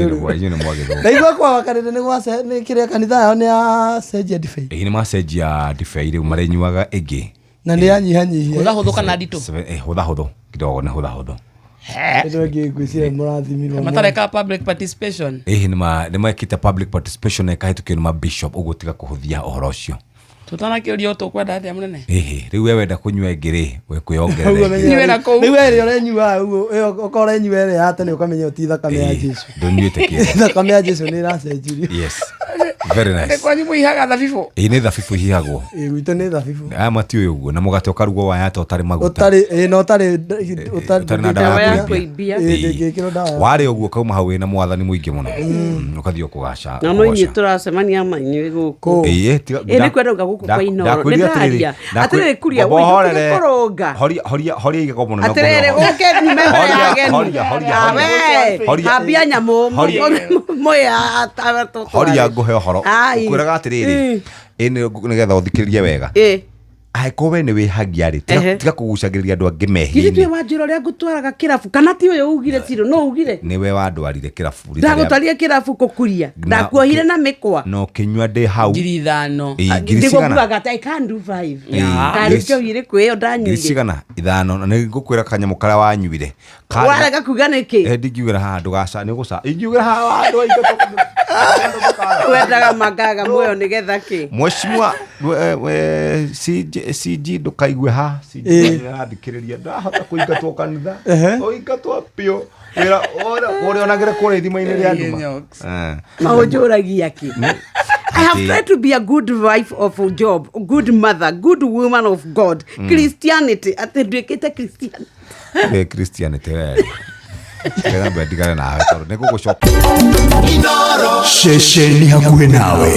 Inyuĩ nĩ mwagĩthũka. Ndaigua kwa wakarĩrĩ nĩ gwa nĩ kĩrĩa kanitha yao nĩ ya cenjia ndibei. Ĩĩ nĩ macenjia ndibei rĩu marĩnyuaga ĩngĩ. Na nĩ yanyihanyihia. Hũtha hũthũ kana nditũ? Hũtha hũthũ kidogo nĩ hũtha hũthũ. Ĩno ĩngĩ ngwĩciria mũrathimirwo. Matareka public participation. Ĩhĩ nĩ mekĩte public participation na ĩkahĩtũkio nĩ ma bishop ũguo tiga kũhũthia ũhoro ũcio. Tũtanakĩũria tũkwenda atĩa mũnene? Ĩhĩ rĩu we wenda kũnyua ĩngĩ rĩ we kwĩongerera Ũguo ĩngĩ. menya- Nyuĩra kũu. Rĩu ĩrĩa ũrenyua ũguo ĩyo okorwo ũrenyua ĩrĩa ya tene ũkamenya ti thakame ya Ĩĩ, Jesu. ndũnyuĩte kĩndũ. Thakame ya Jesu nĩ ĩracenjirio. Yes. Very nice. Nĩ kwanyu mũihaga thabibũ? Ĩĩ nĩ thabibũ ihihagwo. Ĩĩ gwitũ nĩ thabibũ. Aya matiũĩ ũguo na mũgate ũkarugwo wayata ũtarĩ maguta. Ũtarĩ ĩĩ na ũtarĩ Ũtarĩ na Ndawa dawa ya ya kũimbia. kũimbia. Ĩĩ ndĩngĩkĩrwo ndawa. ya- Warĩ ũguo kauma hau wĩna mwathani mũingĩ mũno. Ũkathiĩ ũkũgaca. Na no inyuĩ tũracemania na inyuĩ gũkũ. Kũ? Ĩĩ, tiga- Ĩ nĩ kwenda gũka gũkũ kwa Inooro. Nĩ ndakwĩrire atĩrĩrĩ, ndaria. Atĩrĩrĩ kuria, ngomba ũyũ ũhorere. tiga kũrũnga. Horia horia horia igego mũno na Atĩrĩrĩ ngũhe ũhoro. ũke nyume mbere ya Horia, ageni. horia, horia, Ah, horia. we, Horia. hambia nyamũ Horia. mũya Horia ngũhe ũhoro. Ai. Ngwĩraga atĩrĩrĩ, ĩ nĩgetha ũthikĩrĩrie wega. Ĩ. Angĩkorwo we nĩ wĩhagia rĩ, tiga Ehe. tiga kũgucagĩrĩria andũ angĩ Githĩ mehia-inĩ. tiwe wanjĩra ũrĩa ngũtwaraga kĩrabu kana ti ũyũ ugire tirũ no ugire Nĩwe wandwarire kĩrabu rita rĩa- ndagũtwarire kĩrabu kũkuria Na ndakuohire ũkĩ- na mĩkwa na ũkĩnyua ndĩ hau. 5,000. Ĩ, ngiri cigana? ndĩgũkuaga atĩ I can't do five Ĩ, karĩ ngiri njohi ĩrĩkũ ĩyo Ngiri ndanyuire cigana? Ithano. Na nĩ ngũkwĩra kanyamũ karĩa wanyuire. Karĩ- warega kuga nĩkĩ Eh, ndingiugĩra haha ndũgaca nĩ gũca ingiugĩra haha andũ aingĩ wendaga mangaga muoyo nĩgetha kĩ Mheshimiwa we CG CG ndũkaigue ha CG Ĩ. nĩarathikĩrĩria ndahota kũingatwo kanitha Ehe. ũingatwo biũ wĩra ũrĩa onagĩre kũrĩa ithima-inĩ rĩa nduma Nyox. Eh. maũnjũragia kĩ I have Atĩ- tried to be a good wife of Job, a good mother, good woman of God. Christianity, atĩ nduĩkĩte Christian. Wĩ Christianity we Reke mbe ndigane nawe tondũ nĩ ngũgũcokia Ceceni hakuhĩ nawe.